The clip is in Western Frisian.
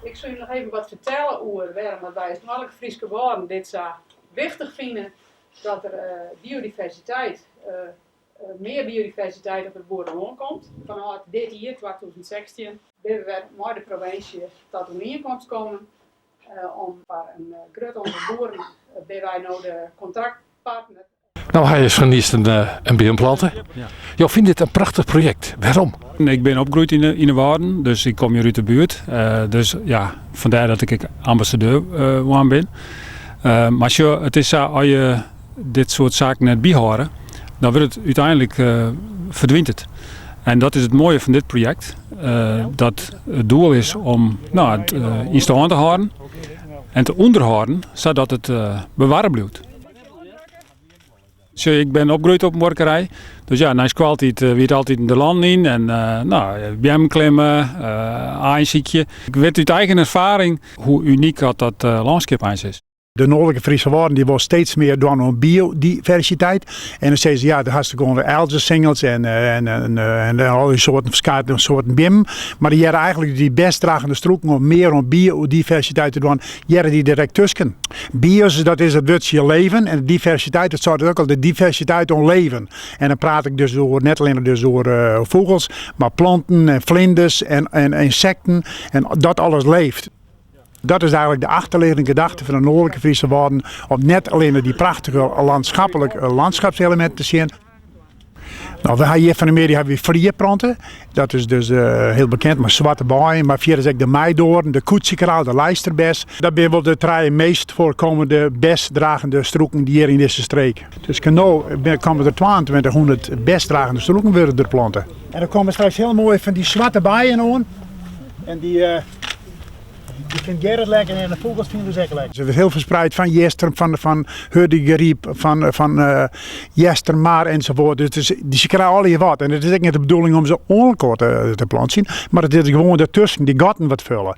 Ik soe jim noch even wat fertelle oer wêrom dat wy as Noardlike Fryske Wâlden dit sa wichtich fine dat der biodiversiteit, mear biodiversiteit op it boerelân komt. Fanôf dit jier, 2016, binne we wer mei de provinsje tot oerienkomst kommen om foar in grut oantal boeren binne wy no de kontraktpartner. No, hy is geniest in, eh, in beam planten. Ja. Jo fine dit in prachtich projekt. Wêrom? Ik bin opgroeid yn de, yn de Wâlden, dus ik kom hjir út de buert. Uh, dus ja, fandêr dat ik ek ambassadeur uh, woarn bin. Uh, mar sjoch, it is sa, as je dit soart saken net byhâlde, dan wurdt it úteinlik ferdwynt it. En dat is it moaie fan dit projekt. Dat it doel is om no, it yn stân te hâlden en te ûnderhâlden, sadat it bewarre bliuwt. Sjoch, ik bin opgroeid op in buorkerij. Dus ja, nei skoaltiid wie it altyd de lannen yn en no, beammen klimme, aaien sykje. Ik wit út eigen erfaring hoe unyk dat dat lânskip eins is. De Noardlike Fryske Wâlden dy wol steeds mear dwaan oan biodiversiteit. En dan sizze se, ja, dêr hast gewoan de elzesingels en, en, en, en al dy soarten, ferskate soarten beammen. Mar dy hearre eigentlik dy besdragende strûken om mear oan biodiversiteit te dwaan, hearre dy der ek tusken. Bios, dat is it wurdsje leven en diversiteit, dat seit ek al, de diversiteit oan leven. En dan praat ik dus oer, net allinne dus oer fûgels, mar planten en flinders en, en ynsekten en dat alles leeft. Dat is eigentlik de achterliggende gedachte fan de Noardlike Fryske Wâlden om net allinne dy prachtige landschappelijk landschapseleminten te sjen. No, we ha hjir fan 'e middei hawwe wy flierplanten. Dat is dus hiel bekend mei swarte beien, mar fierders ek de meidoarn, de koetsjekraal, de lijsterbes. Dat binne wol de trije meast foarkommende besdragende strûken hjir yn dizze streek. Tusken no komme der 2200 besdragende strûken wurde der plante. En der komme straks hiel moai fan dy swarte beien oan. En dy Dy fynt Gerrit lekker en de fûgels fine dus ek lekker. Se wurdt hiel ferspreid fan Jistrum, fan, fan Hurdegaryp, fan, fan uh, Eastermar ensafoart. Dus, dus dy, se krije allegear wat. En it is ek net de bedoeling om se oan elkoar te, te plantsjen, mar it is gewoan dertusken dy gatten wat fulle.